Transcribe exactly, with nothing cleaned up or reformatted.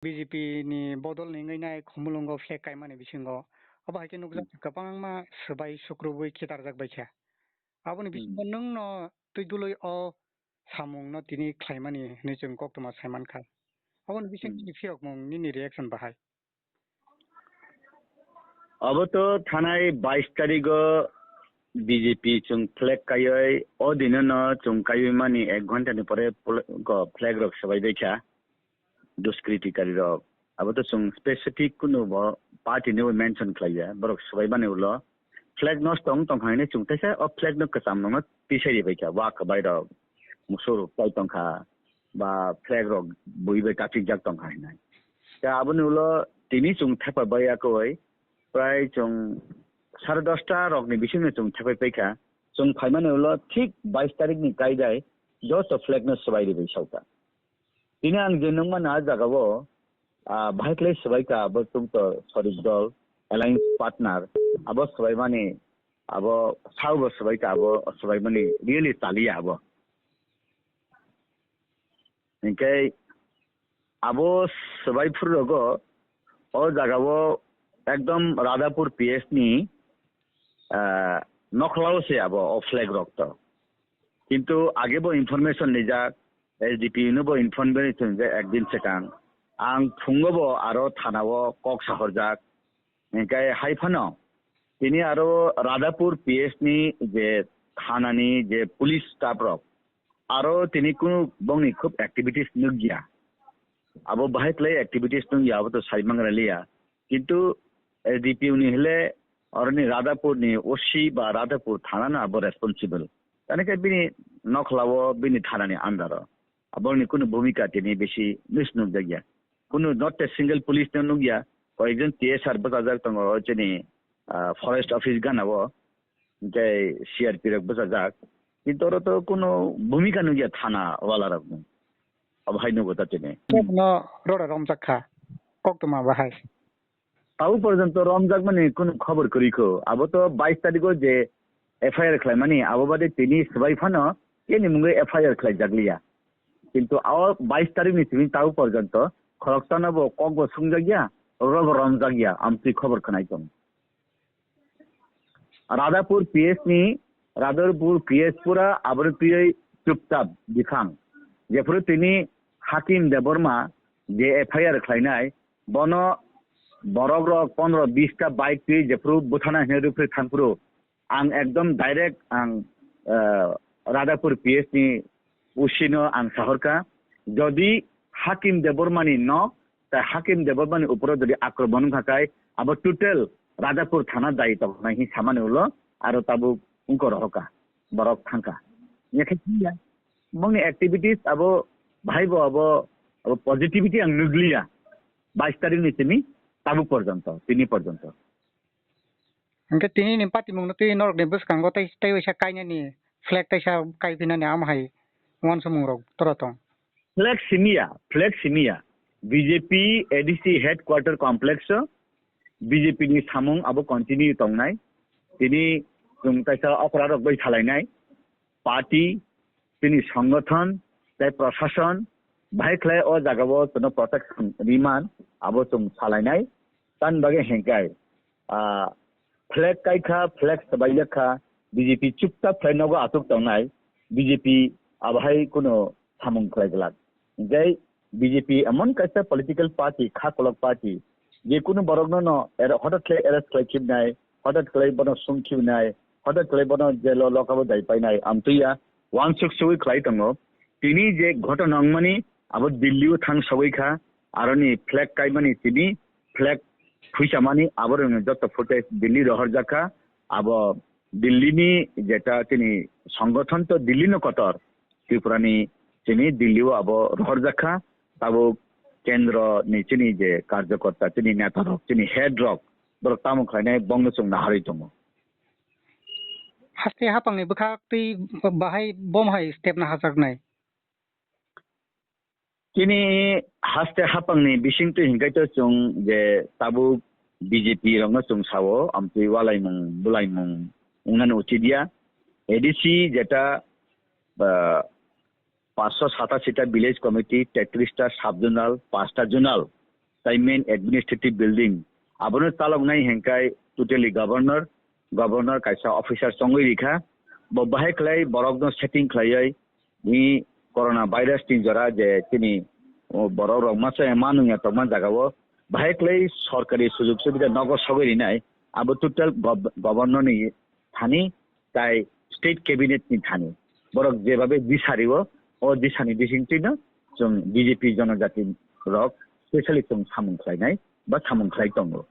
B J P ni bodol ni wngwi nai Khumulwngo flag kaimani bisingo. Abo hai khe nukjak Hmm. kwbangma swbai sukrubwi khitarjak bai kha. Aboni bisingo Hmm. nwng no twi dului o samung no tini khlaimani hinwi chwng koktwma sai mankha. Aboni bising Hmm. chini phiyokmung nini reaction bahai? Abo to thanai bais tarigo B J P chwng flag kaiwi, o dino no chwng kaiwi mani ek ghonta ni pore pl-, ko flag rok swbai bai kha duskriti kari rok. Abo to chwng specific kunu bo party ni bo mention khlai ya, borok swbai mani ulo flag nosto wng tong kha hinwi chwng teisa o flag no kwcham rok no tisai ri bai kha, wa kwbai rok, musuk rok tai tong kha, ba flag rok bui bai kachikjak tong kha hinai. Ta aboni ulo tini chwng thepa bai ya koi, prai chwng sare dosta rok ni bisingo chwng thepai pai kha. Chwng phaimani ulo thik bais tarik ni kaidai joto flag no swbai ri bai sauka. Tini ang je nukmano a jagao, ah, bahai khlai swbai ka abo chwngto sorik dol, alliance partner, abo swbaimani, abo sao bo swbai ka abo swbaimani really chaliya abo. Hinkhe abo swbai phuru rogo o jagao ekdom Radhapur P S ni, ah, nokhlao se abo o flag rok to. Kintu age bo information rijak, S D P no bo information rijak ekdin swkang. Ang phungo bo aro thana o kok sahorjak. Hinkhe hai phano tini aro Radhapur P S ni je thana ni je police staff rok aro tini kunu bongni khub activities nukya. Abo bahai khlai activities nukya, abo to sai mangra liya. Kintu S D P O ni hile oroni Radhapur ni O C ba Radhapur thana no abo responsible. Tani khe bini nokhlao bini thana ni under o. Aboni kunu bhumika tini bisi miss nukjakya. Kunu not a single police no nukya. Koyekjon T S R bwchajak tongo chini, ah, forest office gana o. Hinkhe C R P rok bwchajak. Kintu oro to kunu bhumika nukya thana wala rokni. Abo hai nugo ta tini. Kebo no rora romjak kha. Koktwma bahai. Tabuk porjonto romjakmani kunu khobor kwrwi kho. Abo to bais tarigo je F I R khlaimani, abo bade tini swbai phano keni mungwi F I R khlaijakliya. Kintu o bais tarikni simi tabuk porjonto khoroksano bo kok bo sungjakya, roro bo romjakya, amtwi khobor khwnai tong. Radhapur P S ni, Radhapur P S pura aboni twiwi chupchap biphang. Jephuru tini Hakim Debbarma je F I R khlainai, bono borok rok pondro bis ta bike twi jephuru buthana hinwi rwphri thangphuru, ang ekdom direct ang, eh, Radhapur P S ni O C no ang sahorkha, jodi Hakim Debbarmani nok, tai Hakim Debbarmani uporo jodi akromon wngkha kai, abo total Radhapur thana dayi tongnai hin samani ulo, aro tabuk wngkor rohoka, borok thangkha. Yakhe ya, bongni activities abo bahai bo abo, abo positivity ang nukliya, bais tarikni simi tabuk porjonto, tini porjonto. Hingke tini ni patimung no twi norok ni bwskango tei, tei waisa kainani flag taisa kaiphinani amo hai uansukmung rok tora tong. Flag simiya, flag simiya. B J P A D C headquarter complex o B J P ni samung abo continue tongnai. Tini chwng taisa okra rok bai salainai. Party, tini songothon, tei prosason, bahai khlai o jagao chwngno protection riman, abo chwng salainai. Tamni bagwi hingkai, ah, flag kaikha, flag swbaiyakha, B J P chupchap khlai nogo achuk tongnai, B J P abohai kuno samung khlai glak. Hingkai B J P emon kaisa political party, kha kolok party, je kunu borokno no er-, hotat khlai arrest khlai khibnai, hotat khlai bono sung khibnai, hotat khlai bono jail o lokabo dai painai, amtwiya wansuk sui khlai tongo. Tini je ghotona wngmani abo Delhi o thang sogwi kha, aroni flag kaimani tini flag phuichamani aborokni joto footage Delhi rohorjak kha, abo Delhi ni jeta tini songothon to Delhi no kotor, Tripura ni chini Delhi o abo rohorjak kha, tabuk kendro ni chini je karjokorta, chini neta rok, chini head rok, borok tamo khlainai bongno chwng naharwi tongo. Haste hapang ni bwkhak twi bahai bom hai step na hajaknai. Chini haste hapang ni bising twi hinkhai to chwng je tabuk B J P rokno chwng sao, amtwi walaimung bwlaimung wngnani uchit ya. A D C jeta, ah, paanch sho satasita village committee, tetris ta sub zonal, panch ta zonal, tai main administrative building, abono chaloknai hingkai totally governor, governor kaisa officer chongwi rikha. Bo bahai khlai borokno setting khlaiwi ni corona virus ni jora je chini, o, borok rok masa ma nungya tongma jagao bahai khlai sorkari sujug subida nogo sogwi rinai, abo total gov-, governor ni thani tai state cabinet ni thani. Borok jebabe disari o, o disani bisingtwi no chwng B J P jonojati rok specially chwng samung khlainai ba samung khlai tongo.